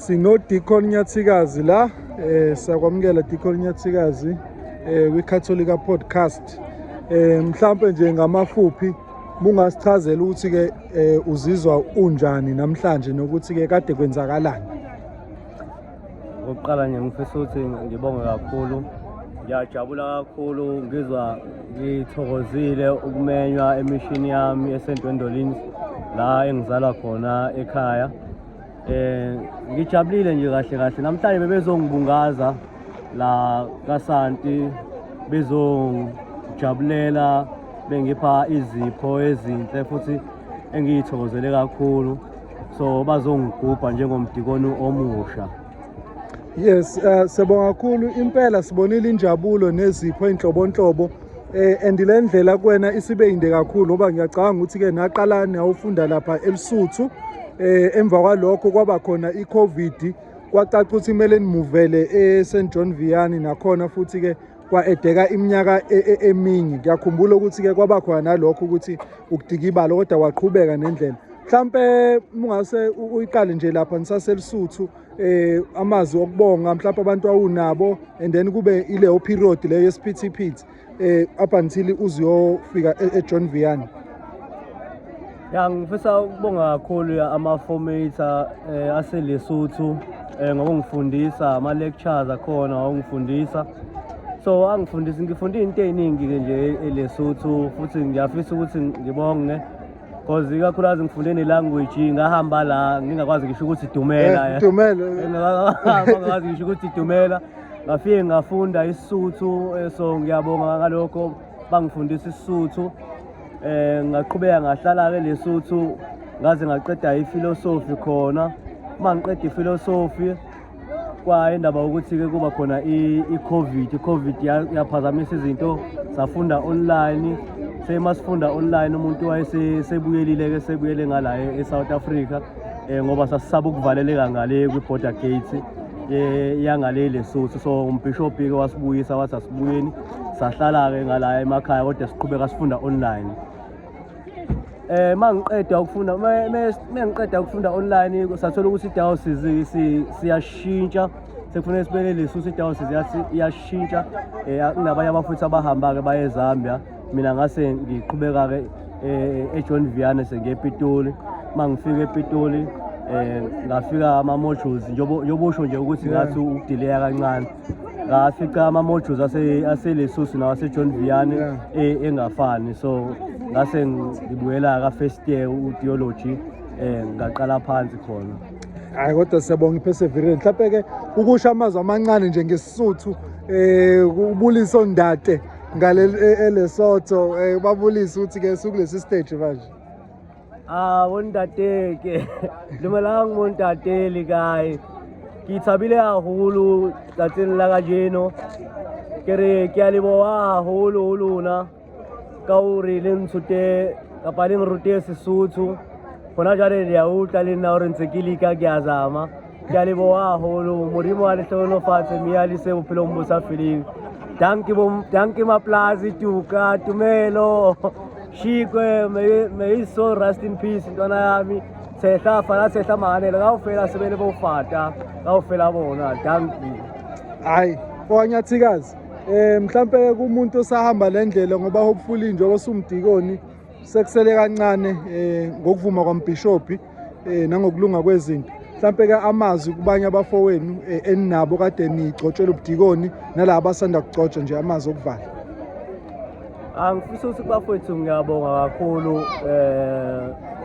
Sino Deacon Nyathikazi la, siyakwamukela Deacon Nyathikazi kwiCatholica Podcast. Mhlambe nje ngamafuphi mungasichazela ukuthi ke uzizwa unjani namhlanje nokuthi ke kade kwenzakalani. Okokuqala nje ngifisa ukuthi ngibonge kakhulu, ngiyajabula kakhulu, ngizwa ngithokozile ukumenywa emishini yami eSt Gwendolyn's la engizalwa khona ekhaya. Ngijabulile nje kahle kahle namhlanje bebezongibungaza la kaSanti, bezongijabulela bengipha izipho ezinhle futhi engiyithokozele kakhulu, so bazongigubha njengomdikoni omusha. Yes, siyabonga kakhulu impela, sibonile injabulo nezipho inhlobonhlobo, and le ndlela kuwena isibe inde kakhulu ngoba ngiyacabanga ukuthi ke naqala nawufunda lapha eLesotho, emva kwalokho kwaba khona iCovid, kwacaca ukuthi kumele nimuvele eSt John Vianney, nakhona futhi ke kwa-edeka iminyaka eminye. Ngiyakhumbula ukuthi ke kwaba khona nalokho ukuthi ukudikibala, kodwa waqhubeka nendlela. Mhlambe ungase uyiqale nje lapha nisaseLesotho, amazwi okubonga mhlawumbe abantu awunabo, and then kube ileyo period leyo yesiphithiphithi up until uzuyofika eJohn Vianney. Ya, ngifisa ukubonga kakhulu ama-formator aseLesotho ngokungifundisa ama-lectures akhona, ngokungifundisa, so angifundisa, ngifunde into ey'ningi-ke nje eLesotho, futhi ngiyafisa ukuthi ngibonge cause ikakhulukazi ngifunde ne-language. Ngahamba la ngingakwazi ngisho ukuthi dumela. Dumela. Ngingakwazi ngisho ukuthi dumela, ngafike ngafunda isiSuthu, so ngiyabonga ngalokho, bangifundisa isiSuthu. Ngaqhubeka ngahlala-ke Lesotho ngaze ngaqeda ifilosofi khona. Uma ngiqeda ifilosofi kwa indaba yokuthi-ke kuba khona i-COVID, i-COVID yaphazamisa izinto, safunda online. Semasifunda online umuntu wayesebuyelile-ke, sebuyele ngala e-South Africa, ngoba sasisaba ukuvaleleka ngale kwi-border gate yangale Lesotho. So umbhishobhi-ke wasibuyisa, wathi asibuyeni, sahlala-ke ngala emakhaya kodwa siqhubeka sifunda online. Mangiqeda ukufunda, mengiqeda ukufunda online, sathola ukuthi i-diocese siyashintsha, sekufanele sibele Lesotho, i-diocese yathi iyashintsha, kunabanye abafowethu abahamba-ke baye eZambia. Mina ngase ngiqhubeka-ke eJohn Vianney, sengiye ePitoli. Uma ngifika ePitoli ngafika ama-modules, njengoba usho nje ukuthi ngathi ukudileya kancane, ngafica ama-modules aseLesotho nawase-John Vianney engafani, so ngase ngibuyela ka-first year u-theology, ngaqala phansi khona. Hayi, kodwa siyabonga i-perseverance. Mhlawumbe ke ukusho amazwi amancane nje ngesiSuthu, ubulisa ondate ngale eLesotho, babulise ukuthi ke sukulesi stage manje. Ah, bontate, ke dumelang bontate, le kae? Ke thabile haholo tsatsing la kajeno. Ke re ke a leboha haholo ho lona ka hore le ntshute kapa le nrute Sesotho. Hona jwale le a utlwa le nna hore ntse ke leka, ke a zama. Ke a leboha haholo. Modimo a le hlohonolofatse mme a le ise bophelong bo sa feleng. Dankie bo, dankie Maplazi, Tuka, Tumelo, Shikwe, may his soul rest in peace, ntwana yami. Tshehla, fana tshehla mahanele, kaofela sebele bo fata, kaofela bona, dankie. Hayi, owanyathikazi. Mhlambe kumuntu osahamba le ndlela, ngoba hopefully njengoba sumdikoni sekusele kancane, ngokuvuma kwambhishobhi nangokulunga kwezinto. Mhlambe ke amazwi kubanye abafowenu eninabo kade nigcotshela ubudikoni nalabo abasanda kugcotshwa nje, amazwi okuvala. Angifisa ukuthi bafowethu ngiyabonga kakhulu,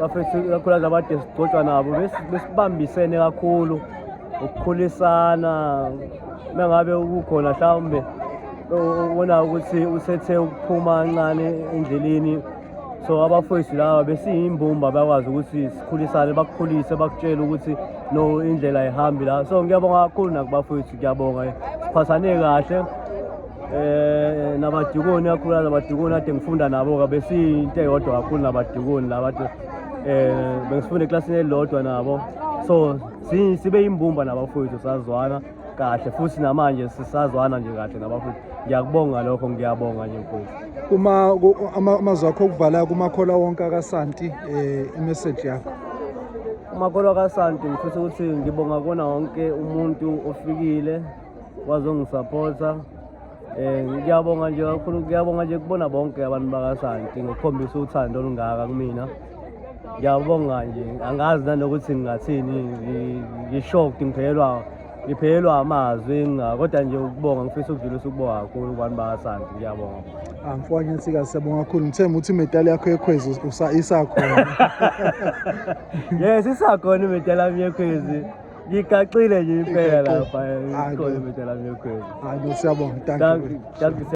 bafethu, ikakhulukazi abade sigcotshwa nabo, besibambisene kakhulu ukukhulisana. Mengabe kukhona mhlawumbe ubona ukuthi usethe ukuphuma kancane endleleni, so abafowethu laba besiyimbumba, bakwazi ukuthi sikhulisane, bakukhulise, bakutshele ukuthi no, indlela ayihambi la. So ngiyabonga kakhulu nakubafowethu, ngiyabonga, siphathane kahle nabadikoni, kakhulukazi abadikoni ade ngifunda nabo ka besiyinto eyodwa kakhulu nabadikoni laba ade bengisifunda eklasini elilodwa nabo, so sibe yimbumba nabafowethu, sazwana kahle futhi namanje sisazwana nje kahle nabafowethu. Ngiyakubonga lokho, ngiyabonga nje mfowethu. Kuma amazwi akho okuvala kumakholwa wonke akaSanti, imessage yakho. Makholwa kaSanti, ngifisa ukuthi ngibonga kona wonke umuntu ofikile wazongisapotha. Ngiyabonga nje kakhulu, ngiyabonga nje kubona bonke abantu bakaSanti ngokukhombisa uthando olungaka kumina. Ngiyabonga nje, angazi nanokuthi ngingathini, ngi-shocked, ngiphelelwa amazwi, kodwa nje ukubonga, ngifisa ukudlulisa ukubonga kakhulu kubantu bakaSanti, ngiyabonga. Ah, mfowethu Nsikazi, siyabonga kakhulu. Ngithemba ukuthi imedali yakho yekhwezi isakhona. Yes, isakhona imedali yami yekhwezi. Ngigaxile nje impela lapha, Hayi, ikhona no. imedali yami yekhwezi. Hayi no, siyabonga. Thank Thank you. you, thank you.